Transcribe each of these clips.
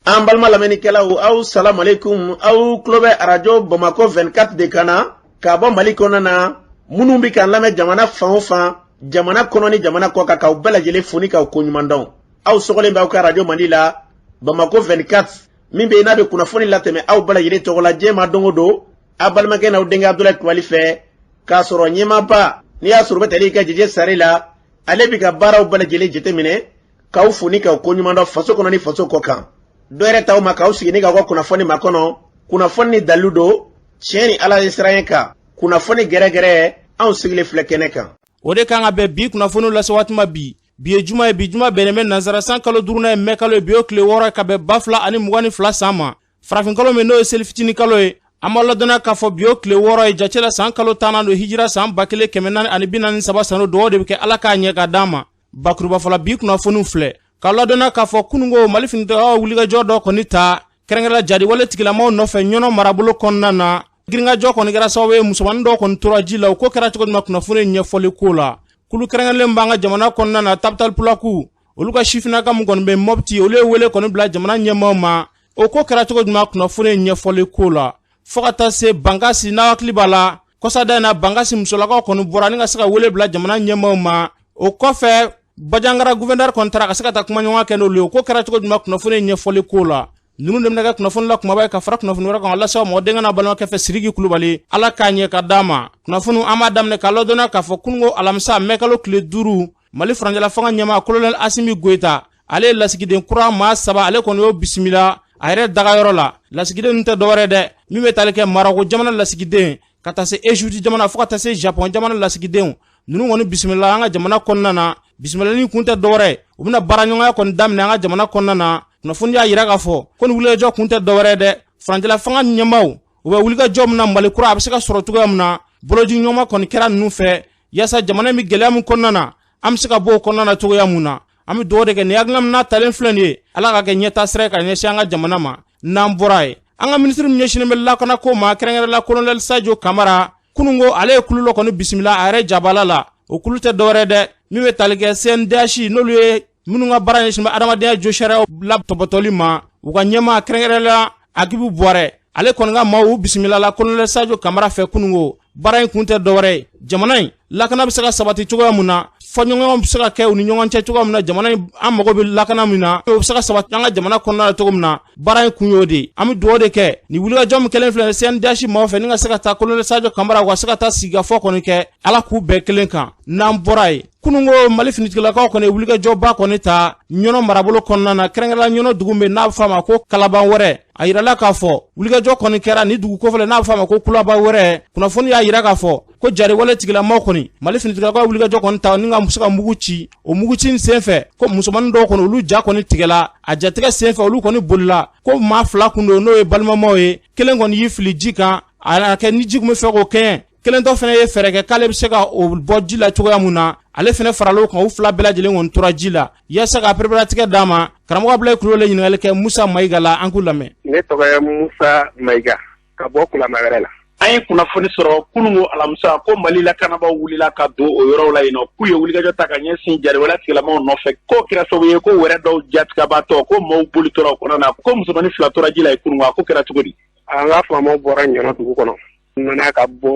An balima lamɛnnikɛlaw, aw salamu aleykum. Aw tulo bɛ arajo Bamakɔ 24 de kan na k'a bɔ Mali kɔnɔna na. Minnu bɛ k'an lamɛn jamana fan o fan, jamana kɔnɔ ni jamana kɔ kan, k'aw bɛɛ lajɛlen fo ni k'aw koɲuman dɔn. Aw sɔgɔlen bɛ aw ka arajo mandi la, Bamakɔ 24, min bɛ yen n'a bɛ kunnafoni latɛmɛ aw bɛɛ lajɛlen tɔgɔ la diɲɛ ma don o don, aw balimakɛ n'aw denkɛ Abudulayi Kulubali fɛ, k'a sɔrɔ ɲɛmaaba n'i y'a sɔrɔ u bɛ tali kɛ Jeje Sare la, ale bɛ ka baaraw bɛɛ lajɛlen jateminɛ, k'aw fo ni k'aw koɲuman dɔn faso kɔnɔ ni faso kɔ kan. Dɔ yɛrɛ t'aw ma k'aw sigi ni k'aw ka kunnafoni makɔnɔ, kunnafoni ni dalilu don, tiɲɛ ni Ala ye siran kan, kunnafoni gɛrɛgɛrɛ, anw sigilen filɛ kɛnɛ kan. O de kan ka bɛn bi kunnafoniw lase waati ma bi. Bi ye juma ye, bi juma bɛnnen bɛ nansara san kalo duurunan ye, mɛ kalo ye, bi o tile 6 ka bɛn 2022 san ma, farafinkalo min n'o ye seli fitinin kalo ye. An b'a ladɔnniya k'a fɔ bi o tile 6 ye, jate la san kalo 10nan don, hijira san 1443 san don. Dugawu de bɛ kɛ Ala k'a ɲɛ ka d'an ma. Bakuruba fɔla, bi kunnafoniw filɛ k'a ladɔnniya k'a fɔ kununko Mali finitigilakaw wulikajɔ dɔ kɔni ta kɛrɛnkɛrɛnla jadiwale tigilamaw nɔfɛ Ɲɔnɔ marabolo kɔnɔna na. Girinkajɔ kɔni kɛra sababu ye, musomannin dɔw kɔni tora ji la. O ko kɛra cogo jumɛn? Kunnafoni ɲɛfɔli ko la, kulu kɛrɛnkɛrɛnlen b'an ka jamana kɔnɔna na, Tabital Pulaku, olu ka sifinnaka min kɔni bɛ Mɔpti, olu ye wele kɔni bila jamana ɲɛmaaw ma. O ko kɛra cogo jumɛn? Kunnafoni ɲɛfɔli ko la, fo ka taa se Bankasi, n'a hakili b'a la kɔsada in na, Bankasi musolakaw kɔni bɔra ni ka se ka wele bila jamana ɲɛmaaw ma. O kɔfɛ, Bajangara gouverneur kɔni taara ka se ka taa kumaɲɔgɔnya kɛ n'olu ye. O ko kɛra cogo jumɛn? Kunnafoni ɲɛfɔli ko la, ninnu de bɛna kɛ kunnafoni la kumaba ye ka fara kunnafoni wɛrɛ kan lase mɔgɔ denkɛ n'a balimakɛ fɛ, Siriki Kulubali. Ala k'a ɲɛ ka d'a ma. Kunnafoni an b'a daminɛ k'a ladɔnniya k'a fɔ kununko alamisa, mɛkalo tile 5, Mali furancɛla fanga ɲɛmaa colonel Asimi Goyita, ale ye lasigiden kura maa 3, ale kɔni y'o bisimila a yɛrɛ dagayɔrɔ la. Lasigiden ninnu tɛ dɔwɛrɛ dɛ, min bɛ tali kɛ Marako jamana lasigiden, ka taa se Egypte jamana, fo ka taa se Japon jamana lasigidenw. Ninnu kɔni bisimila an ka jamana kɔnɔna na. Bisimilali kun tɛ dɔwɛrɛ, u bɛna baaraɲɔgɔnya kɔni daminɛ an ka jamana kɔnɔna na. Kunnafoni y'a jira k'a fɔ ko nin wulikajɔ kun tɛ dɔwɛrɛ dɛ, furancɛla fanga ɲɛmaaw, u bɛ wulikajɔ min na Mali kura a bɛ se ka sɔrɔ cogoya min na, bolodiɲɔgɔnma kɔni kɛra ninnu fɛ yaasa jamana in bɛ gɛlɛya min kɔnɔna na, an bɛ se ka bɔ o kɔnɔna na cogoya mun na. An bɛ dugawu de kɛ nin hakilina min n'a talen filɛ nin ye, Ala ka kɛ ɲɛtaa sira ye ka ɲɛsin an ka jamana ma. N'an bɔra yen, an ka minisiri min ɲɛsinnen bɛ lakanako ma, kɛrɛnkɛrɛnla colonel Sajo Kamara, kununko ale ye kulu dɔ kɔni bisimila a yɛrɛ jabala la. O kulu tɛ dɔwɛrɛ dɛ, min bɛ tali kɛ CNDH, n'olu ye minnu ka baara ɲɛsin bɛ adamadenya josariyaw latɔbɔtɔli ma, u ka ɲɛmaa kɛrɛnkɛrɛnla Agibu Buwarɛ, ale kɔni ka maaw u bisimila la colonel Sajo Kamara fɛ kununko. Baara in kun tɛ dɔwɛrɛ ye, jamana in lakana bɛ se ka sabati cogoya mun na, fɔɲɔgɔn bɛ se ka kɛ u ni ɲɔgɔn cɛ cogoya min na, jamana in an mago bɛ lakana min na, o bɛ se ka sabati an ka jamana kɔnɔna la cogo min na. Baara in kun y'o de ye. An bɛ dugawu de kɛ nin wulikajɔ min kɛlen filɛ CNDH maaw fɛ ni ka se ka taa colonel Sajo Kamara, u ka se ka taa sigikafɔ kɔni kɛ, Ala k'u bɛɛ kelen kan. N'an bɔra yen, kununko Mali finitigilakaw kɔni ye wulikajɔba kɔni ta Ɲɔnɔ marabolo kɔnɔna na, kɛrɛnkɛrɛnla Ɲɔnɔ dugu min n'a bɛ f'a ma ko Kalaban wɛrɛ. A yirala k'a fɔ wulikajɔ kɔni kɛra ni dugu kofɔlen n'a bɛ f'a ma ko Kulaba wɛrɛ. Kunnafoni y'a yira k'a fɔ ko jariwale tigilamaw kɔni, Mali finitigilakaw wulikajɔ kɔni ta ni ka se ka mugu ci. O mugu ci in senfɛ, ko musomannin dɔw kɔni, olu ja kɔni tigɛla. A jatigɛ senfɛ, olu kɔni bolila. Ko maa 2 kun don, n'o ye balimamaw ye. Kelen kɔni y'i fili ji kan, a nana kɛ ni ji kun bɛ fɛ k'o kɛɲɛ. Kelen dɔ fana ye fɛɛrɛ kɛ k'ale bɛ se ka o bɔ ji la cogoya mun na, ale fana faral'o kan. U 2 bɛɛ lajɛlen kɔni tora ji la. Yaasa ka pereperelatigɛ d'a ma, karamɔgɔ Abulayi Kulubali ye ɲininkali kɛ Musa Mayiga la, an k'u lamɛn. Ne tɔgɔ ye Musa Mayiga ka bɔ Kulama wɛrɛ la. An ye kunnafoni sɔrɔ kununko alamisa ko Mali lakanabaaw wulila ka don o yɔrɔw la yen nɔ, k'u ye wulikajɔ ta ka ɲɛsin jariwale tigilamaw nɔfɛ. K'o kɛra sababu ye ko wɛrɛ dɔw jatigɛbatɔ, ko maaw boli tora o kɔnɔna na, ko musomannin 2 tora ji la yen kununko. A ko kɛra cogo di? An ka faamaw bɔra Ɲɔnɔ dugu kɔnɔ, u nana ka bɔ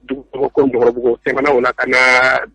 dugu tɔgɔ ko Ɲɔgɔrɔbugu, tɛmɛna o la ka na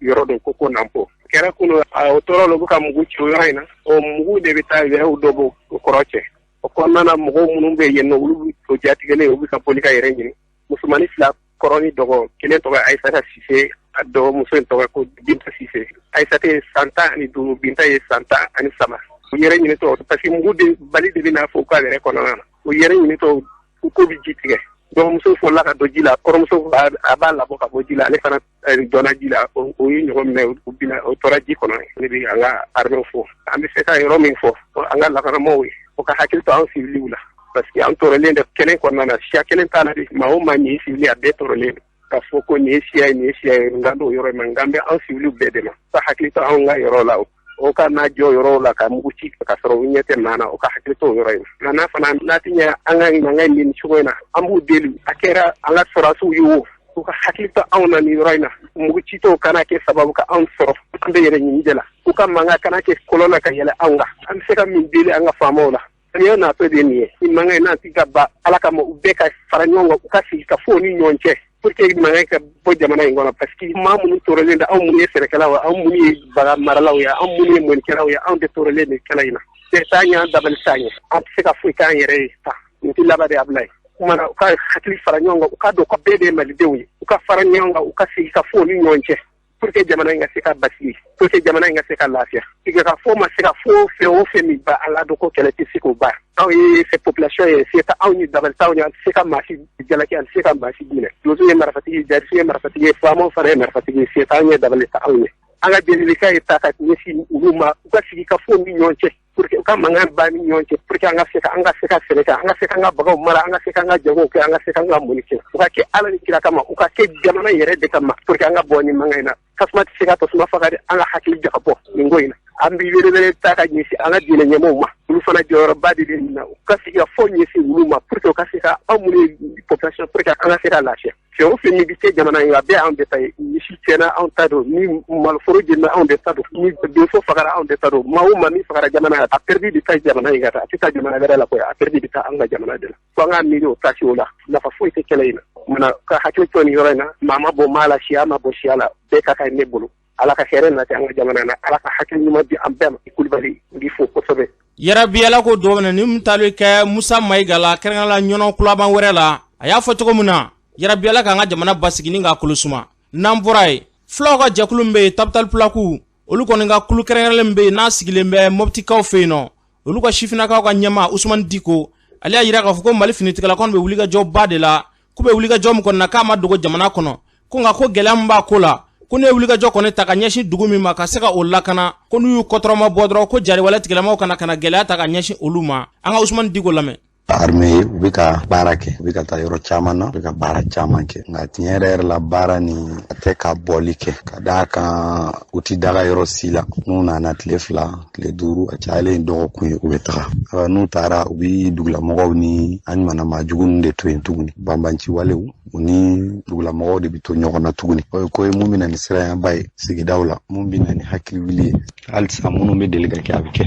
yɔrɔ dɔ ko Nanpo. Kɛra kunu, o tora la, u bɛ ka mugu ci o yɔrɔ in na. O mugu de bɛ taa wɛrɛw dɔ bɔ o kɔrɔ cɛ. O kɔnɔna na, mɔgɔw minnu bɛ yen nɔ, olu o jatigɛlen, u bɛ ka boli ka yɛrɛ ɲini. Musomannin 2, kɔrɔ ni dɔgɔ, kelen tɔgɔ Ayisata Sise, a dɔgɔmuso in tɔgɔ ko Binta Sise. Ayisata ye san 15, Binta ye san 13. U yɛrɛ ɲini tɔ, parce que mugu de bali de bɛ n'a fɔ u ka yɛrɛ kɔnɔna na. U yɛrɛ ɲini tɔ, u ko bɛ ji tigɛ. Dɔgɔmuso fɔlɔla ka don ji la, kɔrɔmuso a b'a labɔ ka bɔ ji la, ale fana dɔnna ji la, o ye ɲɔgɔn minɛ, u binna, o tora ji kɔnɔ. Ne bɛ an ka armée fo. An bɛ se ka yɔrɔ min fɔ an ka lakanamaaw ye, o ka hakili to an civiliw la, parce que an tɔɔrɔlen de kɛnɛ kɔnɔna na. Siya kelen t'a la de, maa o maa nin ye civil, a bɛɛ tɔɔrɔlen. Ka fɔ ko nin ye siya ye, nin ye siya ye, nka d'o yɔrɔ in ma, nka an bɛ an civiliw bɛɛ de ma. Ka hakili to anw ka yɔrɔ la, o ka n'a jɔ yɔrɔw la ka mugu ci ka sɔrɔ u ɲɛ tɛ maa na, o ka hakili to o yɔrɔ in na. N'a fana n'a tɛ ɲɛ an ka mankan nin cogo in na, an b'u deli, a kɛra an ka sɔrɔdasiw ye o, u ka hakili to anw na nin yɔrɔ in na. Mugu citɔw kana kɛ sababu ka anw sɔrɔ, an bɛ yɛrɛ ɲini de la. U ka mankan kana kɛ kɔlɔn na ka yɛlɛ anw kan. An bɛ se ka min deli an ka faamaw la. Samiya natɔ de ye nin ye. Ni mankan in n'a ti ka ban, Ala kama, u bɛɛ ka fara ɲɔgɔn kan, u ka sigi ka fɔ u ni ɲɔgɔn cɛ pour que mankan ka bɔ jamana in kɔnɔ, parce que maa minnu tɔɔrɔlen don, anw minnu ye sɛnɛkɛlaw ye, anw minnu ye bagan maralaw ye, anw minnu ye mɔnikɛlaw ye, anw de tɔɔrɔlen don kɛlɛ in na. Bɛɛ t'a ɲɛ, an dabali t'a ɲɛ, an tɛ se ka foyi k'an yɛrɛ ye ta nin tɛ laban de a bila ye. Kuma na, u ka hakili fara ɲɔgɔn kan, u ka dɔn ko bɛɛ de ye malidenw ye, u ka fara ɲɔgɔn kan, u ka sigi ka fɔ u ni ɲɔgɔn cɛ pour que jamana in ka se ka basigi, pour que jamana in ka se ka lafiya. Ka fɔ ma se ka fo fɛn o fɛn min ba ala dɔn ko kɛlɛ tɛ se k'o ban. Anw ye fɛ population ye, se anw ye dabali t'anw ye, an tɛ se ka maa si jalaki, an tɛ se ka maa si minɛ. Donso ye marifatigi ye, jadisi ye marifatigi ye, faamaw fana ye marifatigi ye, se t'anw ye, dabali t'anw ye. An ka delilikan ye ta ka ɲɛsin olu ma, u ka sigi ka fɔ ni ɲɔgɔn cɛ pour que u ka mankan ban ni ɲɔgɔn cɛ, pour que an ka se ka an ka se ka sɛnɛ kɛ, an ka se ka an ka baganw mara, an ka se ka an ka jagow kɛ, an ka se ka an ka mɔni kɛ. U ka kɛ Ala ni kira kama, u ka kɛ jamana yɛrɛ de kama, pour que an ka bɔ ni mankan in na. Tasuma tɛ se ka tasuma faga dɛ. An ka hakili jagabɔ nin ko in na. An bɛ welewele ta ka ɲɛsin an ka diinɛ ɲɛmɔgɔw ma, olu fana jɔyɔrɔba de bɛ nin na. U ka sigi ka fɔ ɲɛsin olu ma pour que u ka se ka anw minnu ye population, pour que an ka se ka lafiya. Fɛn o fɛn min bɛ kɛ jamana in, a bɛɛ anw de ta ye. Misi tiɲɛna, anw ta don. Ni maloforo jenina, anw de ta don. Ni donso fagara, anw de ta don. Maa o maa min fagara jamana, a perte bɛ taa jamana in kan, a tɛ taa jamana wɛrɛ la koyi, a perte bɛ taa an ka jamana de la. Fo an k'a miiri o taasi o la, nafa foyi tɛ kɛlɛ in na. Munna ka hakili to nin yɔrɔ in na? Maa ma bɔ maa la, siya ma bɔ siya la, bɛɛ ka kan ne bolo. Ala ka hɛrɛ nati an ka jamana na, Ala ka hakili ɲuman di an bɛɛ ma. Kulubali n b'i fo kosɛbɛ. Yarabi, Ala ko dɔw ni min taali kɛ Musa Mayiga la, kɛrɛnkɛrɛnnenya la Ɲɔnɔ kulaban wɛrɛ la, a y'a fɔ cogo min na, yarabi, Ala k'an ka jamana basigi ni k'a kolo suma. N'an bɔra yen, fulaw ka jɛkulu min bɛ yen, Tabital Pulaku, olu kɔni ka kulu kɛrɛnkɛrɛnlen min bɛ yen n'a sigilen bɛ Mɔptikaw fɛ yen nɔ, olu ka sifinnakaw ka ɲɛmaa Usumani Diko, ale y'a jira k'a fɔ ko Mali finitigilakaw bɛ wulikajɔba de la, k'u bɛ wulikajɔ min kɔni na k'a ma dogo jamana kɔnɔ, ko nka ko gɛlɛya min b'a ko la, ko n'u ye wulikajɔ kɔni ta ka ɲɛsin dugu min ma ka se ka o lakana, ko n'u y'u kɔtɔrɔma bɔ dɔrɔn, ko jariwale tigilamaw kana ka na gɛlɛya ta ka ɲɛsin olu ma. An ka Usumani Diko lamɛn. Armée, u bɛ ka baara kɛ, u bɛ ka taa yɔrɔ caman na, u bɛ ka baara caman kɛ, nka tiɲɛ yɛrɛ yɛrɛ la, baara ni a tɛ ka bɔli kɛ, ka d'a kan u ti daga yɔrɔ si la. N'u nana tile 2, tile 5, a cayalen dɔgɔkun ye, u bɛ taga. N'u taara, u bɛ dugulamɔgɔw ni an ɲumanna maajugu ninnu de to yen tuguni. Banbanci walew, u ni dugulamɔgɔw de bɛ to ɲɔgɔn na tuguni. O ye ko ye mun bɛ na ni siranyaba ye sigidaw la, mun bɛ na ni hakili wuli ye. Halisa minnu bɛ deli ka kɛ, a bɛ kɛ,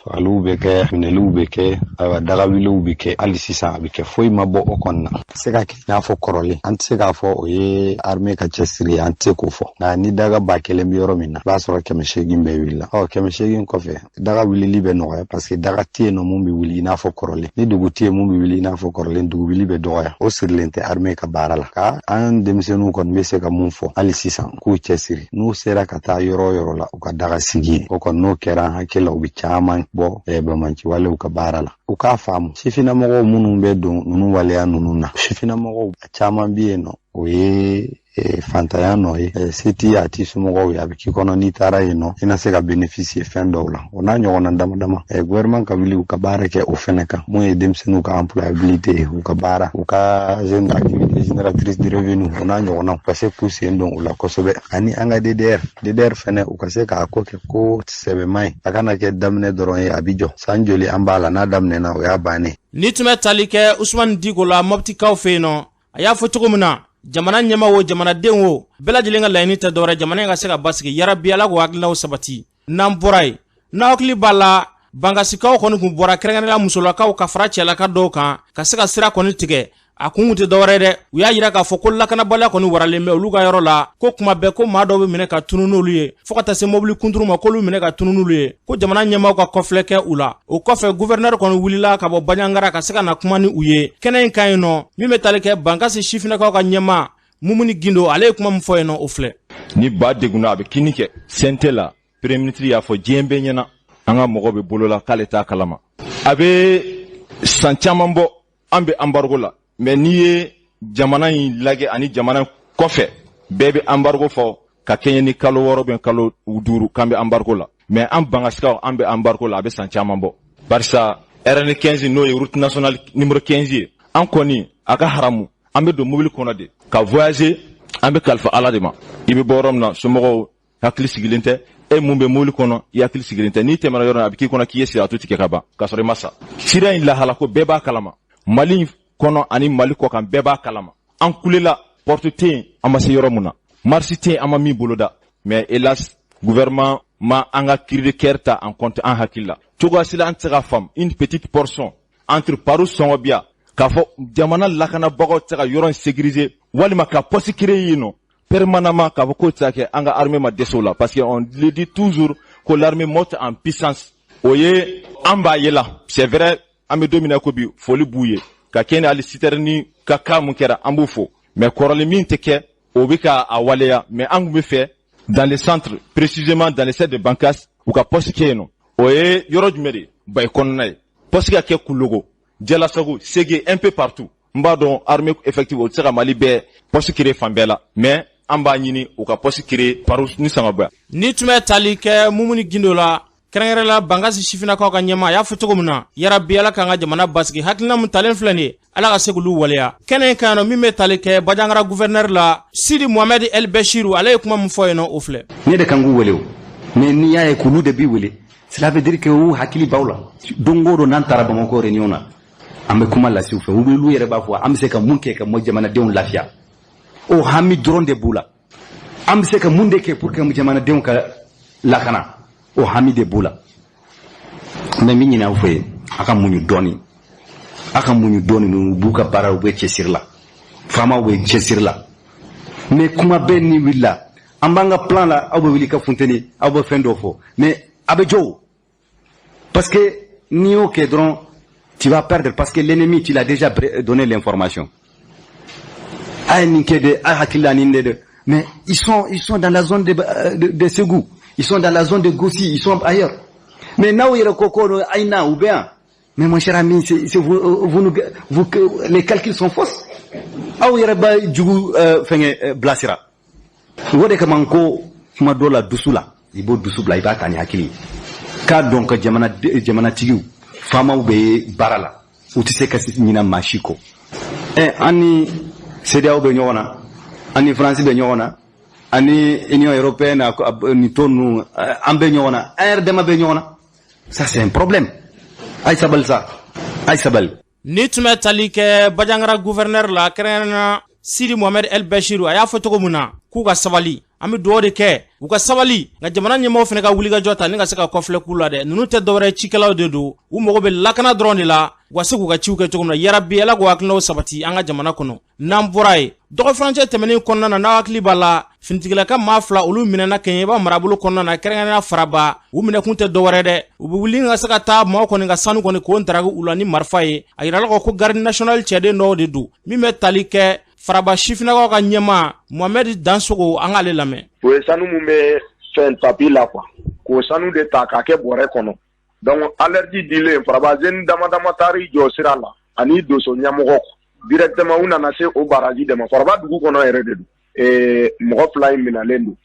fagaliw bɛ kɛ, minɛliw bɛ kɛ, ayiwa, dagawuliw bɛ kɛ, hali sisan a bɛ kɛ, foyi ma bɔ o kɔni na. A se ka kɛ i n'a fɔ kɔrɔlen, an tɛ se k'a fɔ o ye armée ka cɛsiri ye, an tɛ se k'o fɔ. Nka ni daga 1000 bɛ yɔrɔ min na, i b'a sɔrɔ 800 bɛɛ wulila. Ɔ, 800 kɔfɛ, daga wulili bɛ nɔgɔya, parce que daga tɛ yen nɔ mun bɛ wuli i n'a fɔ kɔrɔlen. Ni dugu tɛ yen mun bɛ wuli i n'a fɔ kɔrɔlen, dugu wuli bɛ dɔgɔya. O sirilen tɛ armée ka baara la. Ka an denmisɛnninw kɔni bɛ se ka mun fɔ hali sisan, k'u cɛsiri. N'u sera ka taa yɔrɔ o yɔrɔ la, u ka daga sigi. O kɔni, n'o kɛra, an hakili la, u bɛ caman bɔ banbaanciwalew ka baara la. U k'a faamu, sifinnamɔgɔw minnu bɛ don ninnu waleya ninnu na, sifinnamɔgɔw a caman bɛ yen nɔ, o ye fantanya nɔ ye. Se t'i a t'i somɔgɔw ye, a bɛ k'i kɔnɔ n'i taara yen nɔ, i na se ka bénéficier fɛn dɔw la, o n'a ɲɔgɔnna dama dama. Gouvernement ka wuli, u ka baara kɛ o fɛnɛ kan, mun ye denmisɛnninw ka employabilité ye, u ka baara, u ka jeune activité génératrice de revenu, o n'a ɲɔgɔnnaw, ka se k'u sen don o la kosɛbɛ. Ani an ka DDR, DDR fɛnɛ, u ka se k'a ko kɛ ko sɛbɛma ye, a kana kɛ daminɛ dɔrɔn ye, a bi jɔ. San joli an b'a la, n'a daminɛna, o y'a bannen. Ni tun bɛ tali kɛ Usumani Diko la Mɔptikaw fɛ yen nɔ, a y'a fɔ cogo min na, jamana ɲɛma o, jamanaden o, bɛɛ lajɛlen ka laɲini tɛ dɔwɛrɛ, jamana in ka se ka basigi. Yarabi, Ala k'o hakilinaw sabati. N'an bɔra yen, n'aw hakili b'a la, Bangasikaw kɔni kun bɔra, kɛrɛnkɛrɛnnenya musolakaw ka fara cɛlaka dɔw kan, ka se ka sira kɔni tigɛ. A kun tɛ dɔwɛrɛ dɛ, u y'a yira k'a fɔ ko lakanabaliya kɔni waralen bɛ olu ka yɔrɔ la, ko kuma bɛɛ ko maa dɔw bɛ minɛ ka tunu n'olu ye, fɔɔ ka taa se mobili kunturu ma, k'olu minɛ ka tunu n'olu ye, ko jamana ɲɛmaaw ka kɔfilɛ kɛ u la. O kɔfɛ, guvɛrɛnɛri kɔni wulila ka bɔ Baɲangara ka se ka na kuma ni u ye kɛnɛ in kan yen nɔ. Min bɛ tali kɛ Bankasi sifinnakaw ka ɲɛmaa Mumuni Gindo, ale ye kuma min fɔ yen nɔ, o filɛ. Ni ba degunna, a bɛ kini kɛ. CNT la, premier ministre y'a fɔ diɲɛ bɛɛ ɲɛna, an ka mɔgɔ bɛ bolo la, k'ale t'a kalama. A bɛ san caman bɔ, an bɛ embargo la, mais n'i ye jamana in lajɛ ani jamana kɔfɛ, bɛɛ bɛ embargo fɔ ka kɛɲɛ ni kalo 6 bɛ kalo 5 k'an bɛ embargo la. Mais an Bangasikaw, an bɛ embargo la, a bɛ san caman bɔ, barisa RN 15, n'o ye route nationale numéro 15 ye, an kɔni a ka haramu, an bɛ don mobili kɔnɔ de ka voyager, an bɛ kalifa Ala de ma. I bɛ bɔ yɔrɔ min na, somɔgɔw hakili sigilen tɛ. E mun bɛ mobili kɔnɔ, i hakili sigilen tɛ. N'i tɛmɛna yɔrɔ, a bɛ k'i kɔnɔ k'i ye siratu tigɛ ka ban, k'a sɔrɔ i ma sa. Sira in lahala ko bɛɛ b'a kalama, Mali kɔnɔ ani Mali kɔ kan, bɛɛ b'a kalama. An kulela, porte tɛ yen, an ma se yɔrɔ mun na, marche tɛ yen, an ma min boloda. Mais hélas, gouvernement ma an ka cri de cœur ta en compte an hakili la. Cogoya si la an tɛ se ka faamu une petite portion entre Parou Sɔngɔbiya k'a fɔ jamana lakanabagaw tɛ se ka yɔrɔ in sécuriser walima ka poste créer yen nɔ permanemment, k'a fɔ k'o tɛ se ka kɛ. An ka armée ma dɛsɛ o la, parce que on le dit toujours ko l'armée monte en puissance. O ye an b'a ye la, c'est vrai, an bɛ don min na ko bi, foli b'u ye ka kɛ ni hali citerne ka cas mun kɛra, an b'u fo. Mais kɔrɔlen min tɛ kɛ, o bɛ ka a waleya. Mais an tun bɛ fɛ dans le centre, précisément dans le cercle de Bankass, u ka poste kɛ yen nɔ. O ye yɔrɔ jumɛn de ye? Bayi kɔnɔna ye. Poste ka kɛ Kulogo, Jalasago, Sege, un peu partout. N b'a dɔn armée effective o tɛ se ka Mali bɛɛ poste créer fan bɛɛ la, mais an b'a ɲini u ka poste créer Parou ni Sangabaya. Ni tun bɛ tali kɛ Mumuni Gindo la, kɛrɛnkɛrɛnla Bankasi sifinnakaw ka ɲɛma, a y'a fɔ cogo min na, yarabi Ala k'an ka jamana basigi. Hakilina min talen filɛ nin ye, Ala ka se k'olu waleya. Kɛnɛ in kan nɔ, min bɛ tali kɛ Bajangara gouverneur la, Sidi Mohamɛd El Beshiru, ale ye kuma min fɔ yen nɔ, o filɛ. Ne de kan k'u wele o, mais n'i y'a ye k'olu de b'i wele, cela veut dire que u hakili b'aw la. Don o don n'an taara Bamakɔ réunion na, an bɛ kuma lase u fɛ. Olu yɛrɛ b'a fɔ an bɛ se ka mun kɛ ka jamanadenw lafiya. O hami dɔrɔn de b'u la. An bɛ se ka mun de kɛ pour que jamanadenw ka lakana, o hami de b'u la. N bɛ min ɲini aw fɛ, a ka muɲu dɔɔni, a ka muɲu dɔɔni. U b'u ka baara, u bɛ cɛsiri la, faamaw bɛ cɛsiri la. Mais kuma bɛɛ ni wulila, an b'an ka plan la, aw bɛ wuli ka funteni, aw bɛ fɛn dɔ fɔ, mais a bɛ jɔ o, parce que n'i y'o kɛ dɔrɔn, tu vas perdre, parce que l'ennemi, tu l'as déjà donné l'information. A ye nin kɛ de, a hakili la nin de de, mais ils sont dans la zone de Ségou, ils sont dans la zone de Gossi, ils sont ailleurs. Mais n'aw yɛrɛ ko ko ayi na, u bɛ yan. Mais mon cher ami, c'est vous, vous, vous, les calculs sont fausses. Aw yɛrɛ b'a jugu fɛngɛ bilasira. O de kama n ko kuma dɔ la, dusu la, i b'o dusu bila, i b'a ta ni hakili ye, k'a dɔn ka jamana jamanatigiw, faamaw bɛ baara la, u tɛ se ka ɲina maa si kɔ. Ɛ, an ni CEDEAO bɛ ɲɔgɔn na, an ni France bɛ ɲɔgɔn na, an ni Union européenne ni tɔn ninnu, an bɛ ɲɔgɔn na, an yɛrɛ dama bɛ ɲɔgɔn na. Ça, c'est un problème. A ye sabali sa, a ye sabali. Ni tun bɛ tali kɛ Bajangara gouverneur la, kɛrɛnkɛrɛnnenya Sidi Mohamɛd El Bashiru, a y'a fɔ cogo min na k'u ka sabali, an bɛ dugawu de kɛ u ka sabali. Nka jamana ɲɛmɔgɔw fana ka wulikajɔ ta ni ka se ka kɔfilɛ k'u la dɛ. Ninnu tɛ dɔwɛrɛ, cikɛlaw de don. U mago bɛ lakana dɔrɔn de la, u ka se k'u ka ciw kɛ cogo min na. Yarabi Ala k'u hakilinaw sabati an ka jamana kɔnɔ. N'an bɔra yen, dɔgɔ furancɛ tɛmɛnen kɔnɔna na, n'aw hakili b'a la, finitigilaka maa fila, olu minɛna Kɛɲɛba marabolo kɔnɔna na, kɛrɛnkɛrɛnnenya Faraba. U minɛkun tɛ dɔwɛrɛ dɛ, u bɛ wuli ka se ka taa maaw kɔni ka sanu kɔni k'o daraki u la ni marifa ye. A yirala ko garde nationale cɛden dɔw de don. Min bɛ tali kɛ Faraba sifinnakaw ka ɲɛma, Mohamɛd Dansogo, an k'ale lamɛn. O ye sanu mun bɛ fɛn tapis la quoi, k'o sanu de ta k'a kɛ bɔrɛ kɔnɔ. Donc alerte dilen, Faraba jeune dama dama taar'i jɔ sira la ani doso ɲɛmɔgɔ directement, u nana se o baraji de ma. Faraba dugu kɔnɔ yɛrɛ de don. Mɔgɔ fila in minɛlen don,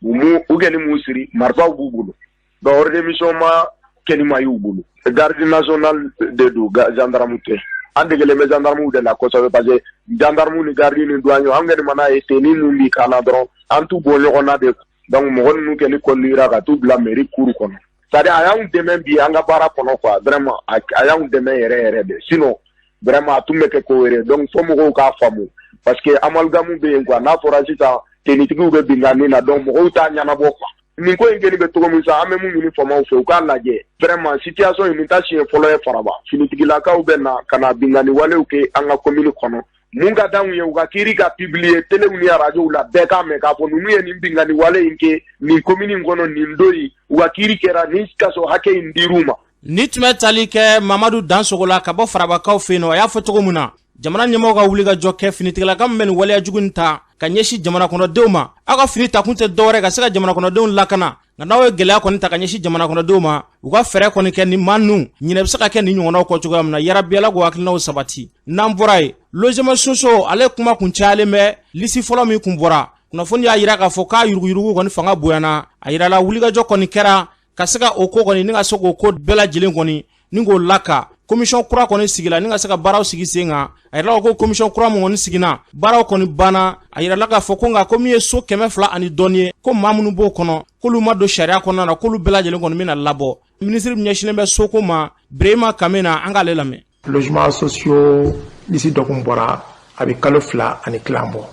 u mu u kɛni m'u siri, marifaw b'u bolo. Donc ordre de mission ma kɛni ma y'u bolo. Garde nationale de don, gendarme tɛ. An degelen bɛ gendarme de la kosɛbɛ, parce que gendarme ni garde ni douane, an kɛni mana ye tenue mun bi kan na dɔrɔn, an t'u bɔ ɲɔgɔn na de. Donc mɔgɔ ninnu kɛni conduira ka t'u bila mairie cour kɔnɔ. C'est à dire a y'anw dɛmɛ bi an ka baara kɔnɔ quoi. Vraiment, a y'anw dɛmɛ yɛrɛ yɛrɛ de, sinon vraiment a tun bɛ kɛ ko wɛrɛ. Donc fo mɔgɔw k'a faamu, parce que amalgame bɛ yen quoi. N'a fɔra sisan tenitigiw bɛ binkanni na, donc mɔgɔw t'a ɲɛnabɔ quoi. Nin ko in kɛni bɛ cogo min sa, an bɛ mun ɲini faamaw fɛ, u k'a lajɛ vraiment. Situation in, nin ta siɲɛ fɔlɔ ye. Faraba finitigilakaw bɛ na ka na binkanni walew kɛ an ka commune kɔnɔ. Mun ka d'anw ye, u ka kiiri ka publier telew ni arajow la, bɛɛ k'a mɛn k'a fɔ ninnu ye nin binkanni wale in kɛ nin commune in kɔnɔ nin don in, u ka kiiri kɛra, nin kaso hakɛ in dir'u ma. Ni tun bɛ tali kɛ Mamadu Dansogo la ka bɔ Farabakaw fɛ yen nɔ, a y'a fɔ cogo min na, jamana ɲɛmɔgɔw ka wuli ka jɔ kɛ finitigilaka min bɛ nin waleya jugu in ta ka ɲɛsin jamana kɔnɔdenw ma. Aw ka fini takun tɛ dɔwɛrɛ ka se ka jamana kɔnɔdenw lakana, nka n'aw ye gɛlɛya kɔni ta ka ɲɛsin jamana kɔnɔdenw ma, u ka fɛɛrɛ kɔni kɛ nin maa ninnu ɲinɛ bɛ se ka kɛ nin ɲɔgɔnnaw kɔ cogoya min na. Yarabi Ala k'o hakilinaw sabati. N'an bɔra yen, logement sociaux, ale kuma kun cayalen bɛ. Liste fɔlɔ min kun bɔra, kunnafoni y'a yira k'a fɔ k'a yuruguyurugu kɔni fanga bonyana. A yirala wulikajɔ kɔni kɛra ka se ka o ko kɔni ni ka se k'o ko bɛɛ lajɛlen kɔni ni k'o laka. Commission kura kɔni sigila ni ka se ka baaraw sigi sen kan. A yirala ko commission kura mun kɔni sigina, baaraw kɔni banna. A yirala k'a fɔ ko nka ko min ye so 200 ani dɔɔni ye, ko maa minnu b'o kɔnɔ, k'olu ma don sariya kɔnɔna na, k'olu bɛɛ lajɛlen kɔni bɛna labɔ. Minisiri min ɲɛsinnen bɛ soko ma, Birehima Kamena, an k'ale lamɛn. Logement sociaux liste dɔ kun bɔra, a bɛ kalo 2 ani tilan bɔ.